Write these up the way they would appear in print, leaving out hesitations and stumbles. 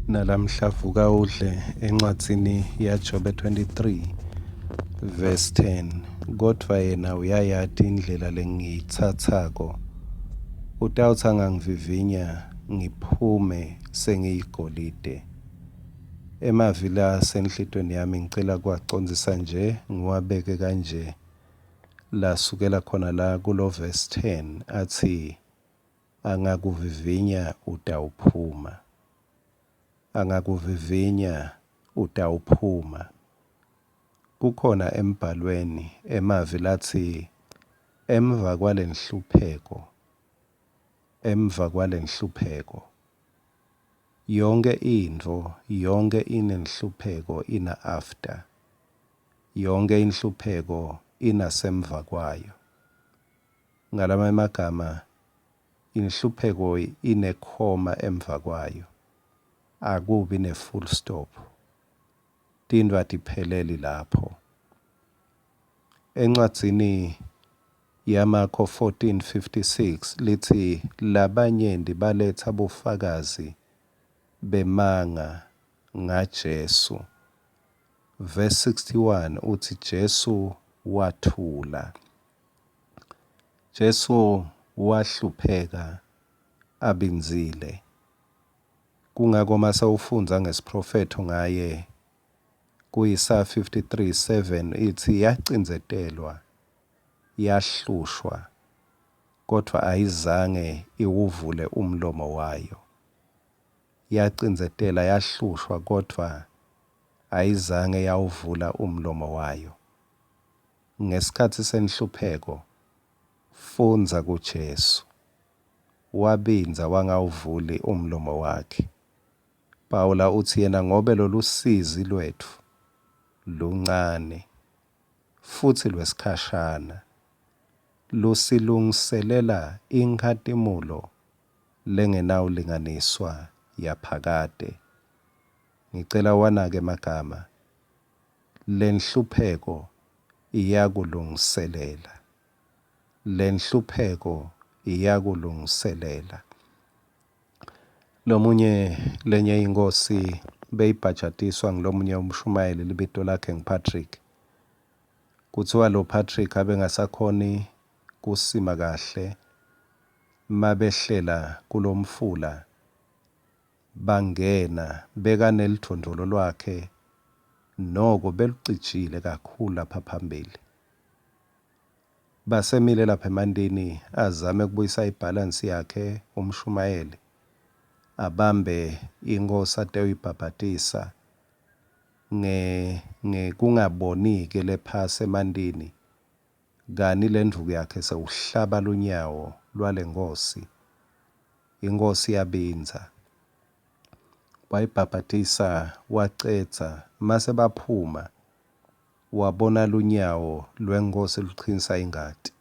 Nalamhla vuka udle encwadzini yaJobe 23 verse 10 kodvwa yena uyayati indlela lengiyitsatsako utawutsi angangivivinya ngiphume sengiyigolide emavi la asenhlitweni yami ngicela kuwacondzisa nje ngiwabeke kanje lasukela khona la kulo verse 10 atsi Angakuvivinya utawuphuma. Angakuvivinya utawuphuma. Kukhona embhalweni emavi latsi emva kwalenhlupheko, emva kwalenhlupheko. Yonkhe intfo, yonkhe inenhlupheko ina after. Yonkhe inhlupheko inasemva kwayo. Ngalamanye emagama, inhlupheko inekhoma emva kwayo, akubi ne-full stop. Tintfo atipheleli lapho. Encwadzini yaMakho 14:56 litsi labanyenti baletsa bufakazi bemanga ngaJesu. Verse 61 utsi Jesu wathula. Jesu wahlupheka abindzile. Kungako uma sewufundza ngesiprofetho ngaye kuIsaya 53:7 itsi yacindzetelwa, yahlushwa, kodvwa ayizange iwuvule umlomo wayo. Yacindzetela, yahlushwa, kodvwa ayizange yawuvula umlomo wayo. Ngesikhatsi senhlupheko, fundza kuJesu. Wabindza wangawuvuli umlomo wakhe. Pawula utsi yena ngobe lolusizi lwetfu luncane futsi lwesikhashana, lusilungiselela inkhatimulo lengenawulinganiswa yaphakade. Ngicela uwanake emagama. Lenhlupheko iyakulungiselela. Lenhlupheko iyakulungiselela. Lomunye lenye inkosi beyibhajatiswa ngulomunye umshumayeli libito lakhe nguPatrick. Kuthiwa lo Patrick abengasakhoni kusima kahle mabehlela kulomfula Bangena, bekaneludvondvolo lwakhe, noko belucijile kakhulu lapha phambili. Basemile lapha emantini, azame kubuyisa ibhalansi yakhe umshumayeli, abambe inkhosi atewuyibhabhatisa, nge, ngekungaboni-ke lephasi emantini, kani lendvuku yakhe sewuhlaba lunyawo lwalenkhosi. Inkhosi yabindza. Wayibhabhatisa wacedza mase baphuma wabona lunyawo lwenkhosi luchinsa ingati.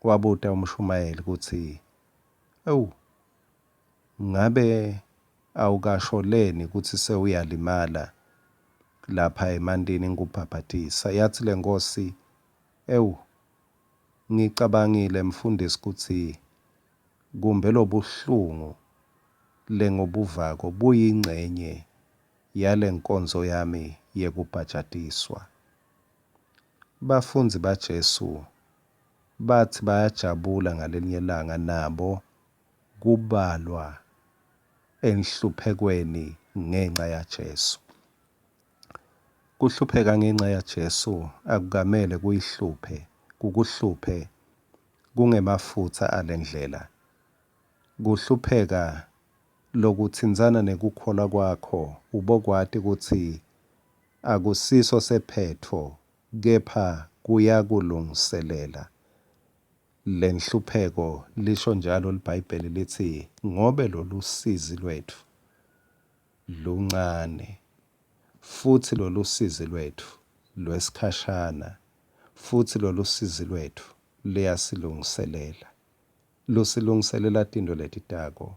Wabuta umshumayeli kutsi, Ewu, ngabe awukasho leni kutsi sewuyalimala lapha emantini ngikubhabhatisa? Yatsi lenkhosi, Ewu, ngicabangile mfundisi kutsi kumbe lobuhlungu lengobuvako buyincenye yalenkonzo yami yekubhajatiswa. Bafundzi baJesu batsi bayajabula ngalelinye langa nabo kubalwa enhluphekweni ngenca yaJesu. Kuhlupheka ngenca yaJesu akukamele kuyihluphe, kukuhluphe kungemafutsa alendlela. Kuhlupheka lokutsintsana nekukholwa kwakho ubokwati kutsi akusiso sephetfo kepha kuyakulungiselela. Lenhlupheko lisho njalo liBhayibheli litsi ngobe lolusizi lwetfu luncane futsi lolusizi lwetfu lwesikhashana futsi lolusizi lwetfu luyasilungiselela. Lusilungiselela tintfo letitako.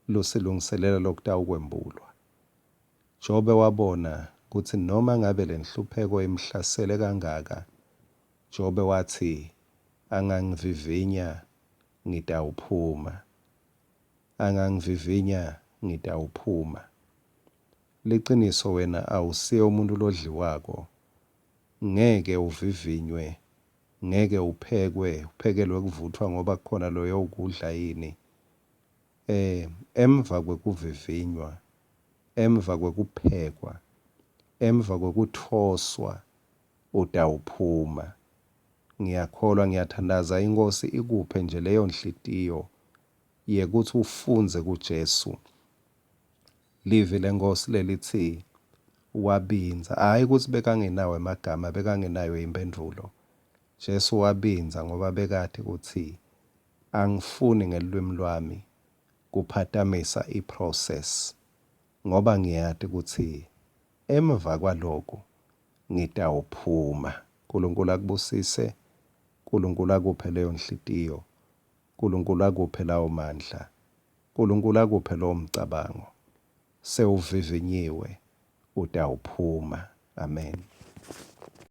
Lusilungiselela lokutawukwembulwa. Jobe wabona kutsi noma ngabe lenhlupheko imhlasele kangaka, Jobe watsi, Angangivivinya, ngitawuphuma. Angangivivinya, ngitawuphuma. Liciniso wena awusiye umuntu lodliwako, ngeke uvivinywe, ngeke uphekwe, uphekelwe kuvutfwa ngoba kukhona loyowukudla yini. Eh emva kwekuvivinywa, emva kwekuphekwa, emva kwekutfoswa utawuphuma. Ngiyakholwa ngiyathandaza iNkhosi ikuphe nje leyo nhlitiyo yekutsi ufundze kuJesu. Livi leNkhosi lelitsi wabindza, hhayi kutsi bekangenawo emagama, bekangenayo imphendvulo. Jesu wabindza ngoba bekati kutsi angifuni ngelulwimi lwami kuphatamisa i-process ngoba ngiyati kutsi emva kwaloku ngitawuphuma. Nkulunkulu akubusise, Nkulunkulu akuphe leyo nhlitiyo, Nkulunkulu akuphe lawo mandla, Nkulunkulu akuphe lowo mcabango. Sewuvivinyiwe, utawuphuma. Amen.